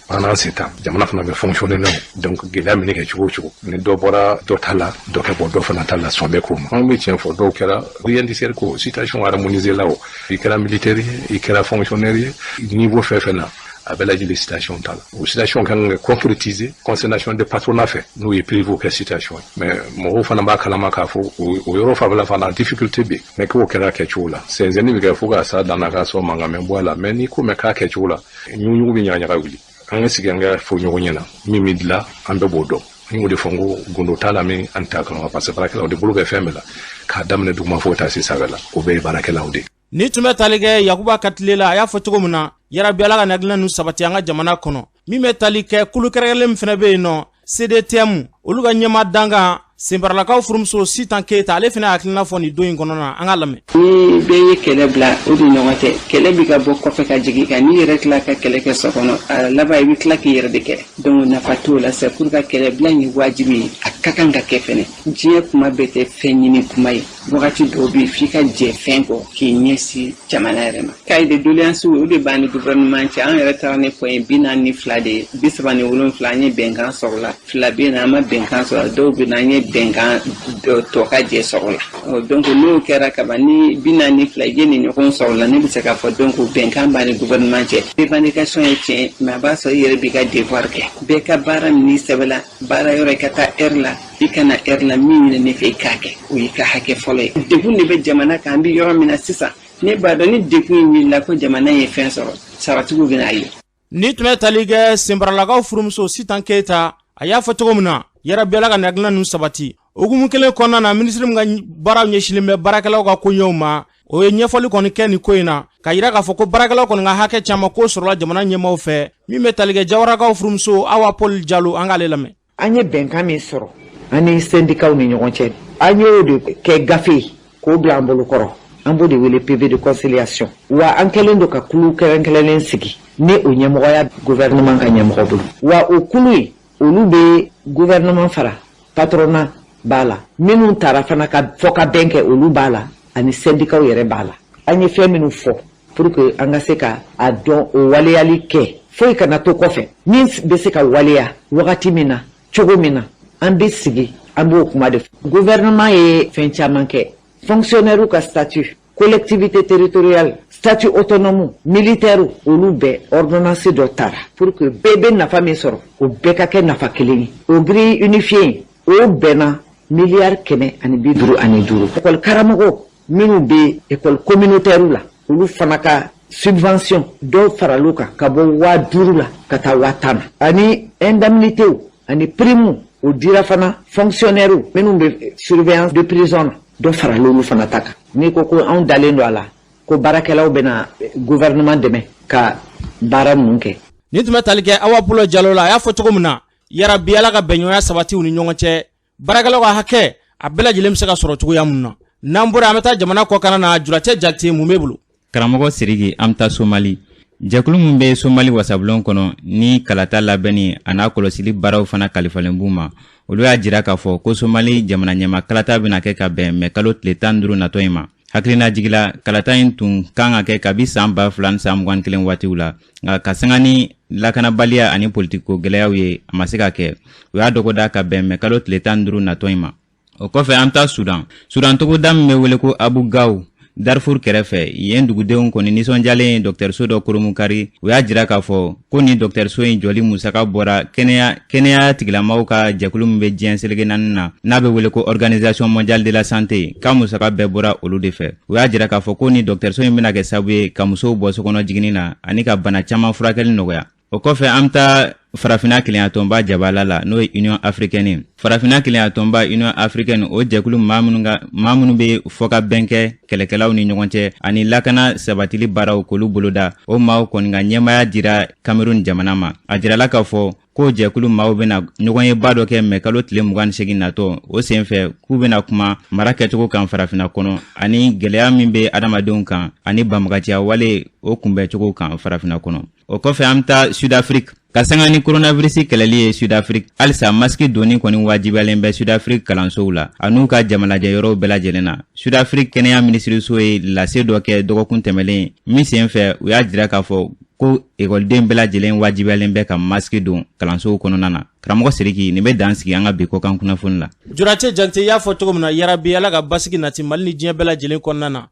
Pendant ce temps, jamana fana bɛ fonctionner n'a ye. Donc gɛlɛya minɛ kɛ cogo o cogo, ni dɔ bɔra dɔ ta la, dɔ kɛ bɔ dɔ fana ta la, sɔn bɛ k'o ma. Anw bɛ tiɲɛ fɔ, dɔw kɛra rien tɛ ko situation harmonisée la. O i kɛra militaire ye, i kɛra fonctionnaire ye, niveau fɛn fɛn na, a bɛɛ lajɛlen situation t'a la. O situation kan ka concrétiser Conseil national de patronat fɛ, n'o ye privé kɛ situation ye. Mais mɔgɔw fana b'a kalama k'a fɔ o yɔrɔ fanfɛla fana difficulté bɛ yen. Mais k'o kɛra kɛcogo la, sɛnsɛnni bɛ kɛ fo ka sa dan na k'a sɔrɔ mankan mɛ bɔ a la. Mais ni ko mɛn k'a kɛcogo la, ɲugu bɛ ɲagaɲaga wuli. An ka sigi, an ka fɔ ɲɔgɔn ɲɛna, min bɛ dilan, an bɛɛ b'o dɔn. N y'o de fɔ n ko gundo t'a la min an t'a kalama, parce que baarakɛlaw de bolo bɛ fɛn bɛɛ la, k'a daminɛ duguma fo ka taa se sanfɛ la, o bɛɛ ye baarakɛlaw de. Ni tun bɛ tali kɛ Yakuba ka tile la, a y'a fɔ cogo min na, yarabi Ala ka hakilina ninnu sabati an ka jamana kɔnɔ. Min bɛ tali kɛ kulu kɛrɛnkɛrɛnlen min fana bɛ yen nɔ, CDTM, olu ka ɲɛmaa dankan Senbaralakaw furumuso Sitan Keyita, ale fana hakilina fɔ nin don in kɔnɔna na, an k'a lamɛn. Ni bɛɛ ye kɛlɛ bila, o de ɲɔgɔn tɛ. Kɛlɛ bɛ ka bɔ kɔfɛ ka jigin kan, n'i yɛrɛ tila ka kɛlɛ kɛ so kɔnɔ, a laban i bɛ tila k'i yɛrɛ de kɛ. Donc nafa t'o la. C'est pour ka kɛlɛ bila in ye wajibi ye, a ka kan ka kɛ fɛnɛ. Diɲɛ kuma bɛɛ tɛ fɛn ɲini kuma ye. Wagati dɔw bɛ yen, f'i ka jɛ fɛn kɔ k'i ɲɛsin jamana yɛrɛ ma. Cahier de doléance, o de b'an ni gouvernement cɛ. An yɛrɛ taara ni point 42 de ye, 37, an ye bɛnkan sɔrɔ la. Fila bɛ yen, an ma bɛnkan sɔrɔ. Dɔw bɛ yen, an ye bɛnkan tɔ ka jɛ sɔrɔ la. Donc n'o kɛra kaban, ni 42 i ye nin ɲɔgɔn sɔrɔ la, ne bɛ se k'a fɔ donc bɛnkan b'an ni gouvernement cɛ. Revendication ye tiɲɛ, mais a b'a sɔrɔ i yɛrɛ b'i ka devoir kɛ. Bɛɛ ka baara min n'i sɛbɛnla baara yɔrɔ, i ka taa heure la, i kana heure la, min ɲini ne fɛ, i k'a kɛ, o y'i ka hakɛ fɔlɔ ye. Degun de bɛ jamana kan, an bɛ yɔrɔ min na sisan. Ne b'a dɔn ni degun in wulila ko jamana ye fɛn sɔrɔ, saratigiw bɛna ye. Ni tun bɛ tali kɛ Senbaralakaw furumuso Sitan Keyita, a y'a fɔ cogo min na, yarabi Ala ka hakilina ninnu sabati. Hukumu kelen kɔnɔna na, minisiri min ka baaraw ɲɛsinnen bɛ baarakɛlaw ka koɲɛw ma, o ye ɲɛfɔli kɔni kɛ nin ko in na, ka yira k'a fɔ ko baarakɛlaw kɔni ka hakɛ caman ko sɔrɔla jamana ɲɛmaaw fɛ. Min bɛ tali kɛ Jawarakaw furumuso Awa Paul Jalo, an k'ale lamɛn. An ye bɛnkan min sɔrɔ an ni sendikaw ni ɲɔgɔn cɛ, an y'o de kɛ gafe ye k'o bila an bolo kɔrɔ. An b'o de wele PV de conciliation. Wa an kɛlen don ka kulu kɛrɛnkɛrɛnlen sigi ni o ɲɛmɔgɔya gouvernement ka ɲɛmɔgɔ bolo. Wa o kulu in, olu bɛ gouvernement fara patronat b'a la, minnu taara fana ka fɔ ka bɛn kɛ, olu b'a la, ani sendikaw yɛrɛ b'a la. An ye fɛn minnu fɔ pour que an ka se ka a dɔn, o waleyali kɛ, foyi kana to kɔfɛ, min bɛ se ka waleya wagati min na, cogo min na, an bɛ sigi, an b'o kuma de fɔ. Gouvernement ye fɛn caman kɛ: fonctionnaire ka statut, collectivité territoriale, statut autonome, militaire, olu bɛɛ ordonnance dɔ tara pour que bɛɛ bɛ nafa min sɔrɔ, o bɛɛ ka kɛ nafa kelen ye. O grille unifiée, o bɛnna miliyari 155. École karamɔgɔ minnu bɛ école communautaire la, olu fana ka subvention dɔw faral'u kan ka bɔ 5000 la ka taa 10 000 na, ani indemnité ani prime, o dira fana fonctionnaire minnu bɛ surveillance de prison na, dɔ faral'olu fana ta kan. N'i ko ko anw dalen don a la ko baarakɛlaw bɛna gouvernement dɛmɛ ka baara ninnu kɛ. Nin tun bɛ tali kɛ Awa Pulo Jalo la. A y'a fɔ cogo min na, yarabi Ala ka bɛnɲɔgɔnya sabati u ni ɲɔgɔn cɛ, baarakɛlaw ka hakɛ a bɛɛ lajɛlen bɛ se ka sɔrɔ cogoya mun na. N'an bɔra, an bɛ taa jamana kɔkanna na. Julacɛ Jakite, mun b'e bolo? Karamɔgɔ Siriki, an bɛ taa Somali. Jɛkulu min bɛ Somali wasabulon kɔnɔ ni kalata labɛnni a n'a kɔlɔsili baaraw fana kalifalen b'u ma, olu y'a jira k'a fɔ ko Somali jamana ɲɛma kalata bɛna kɛ ka bɛn mɛ kalo tile 15 natɔ in ma. Hakilina jigila, kalata in tun kan ka kɛ kabi san 2021 waatiw la, nka ka sanga ni lakanabaliya ani politikiko gɛlɛyaw ye, a ma se ka kɛ. U y'a dɔgɔda ka bɛn mɛ kalo tile 15 natɔ in ma. O kɔfɛ, an bɛ taa Sudan. Sudan togoda min bɛ wele ko Abu Gaw, Darfur kɛrɛfɛ, yen dugudenw kɔni nisɔndiyalen ye dɔgɔtɔrɔso dɔ kurunbonkari. U y'a jira k'a fɔ ko nin dɔgɔtɔrɔso in jɔli musaka bɔra kɛnɛya tigilamaw ka jɛkulu min bɛ diɲɛ seleke naani na, n'a bɛ wele ko Organisation mondiale de la santé, k'a musaka bɛɛ bɔra olu de fɛ. U y'a jira k'a fɔ ko nin dɔgɔtɔrɔso in bɛna kɛ sababu ye ka musow bɔ sokɔnɔ jiginni na ani ka bana caman furakɛli nɔgɔya. O kɔfɛ, an bɛ taa Farafinna Kelenyatɔnba jabala la, n'o ye Union africaine ye. Farafinna Kelenyatɔnba, Union africaine, o jɛkulu maa minnu ka maa minnu bɛ fɔkabɛn kɛ kɛlɛkɛlaw ni ɲɔgɔn cɛ ani lakana sabatili baaraw k'olu boloda, o maaw kɔni ka ɲɛmaaya dira Cameroun jamana ma. A jirala k'a fɔ k'o jɛkulu maaw bɛna ɲɔgɔnyeba dɔ kɛ mɛ kalo tile 28 natɔ. O senfɛ, k'u bɛna kuma mara kɛcogo kan Farafinna kɔnɔ ani gɛlɛya min bɛ adamadenw kan ani banbaganciya wale, o kunbɛncogo kan Farafinna kɔnɔ. O kɔfɛ, an bɛ taa Sud-Afrique. Ka sanga ni coronavirus kɛlɛli ye Sud-Afrique, halisa masiki donni kɔni wajibiyalen bɛ Sud-Afrique kalansow la an'u ka jamalajɛ yɔrɔw bɛɛ lajɛlen na. Sud-Afrique kɛnɛya minisiriso ye lase dɔ kɛ dɔgɔkun tɛmɛlen min senfɛ, u y'a jira k'a fɔ ko ekɔliden bɛɛ lajɛlen wajibiyalen bɛ ka masiki don kalansow kɔnɔna na. Karamɔgɔ Siriki, nin bɛ dan sigi an ka bi kɔkan kunnafoni la. Jurate Jante, i y'a fɔ cogo min na, yarabi Ala ka basigi nati Mali ni diɲɛ bɛɛ lajɛlen kɔnɔna na.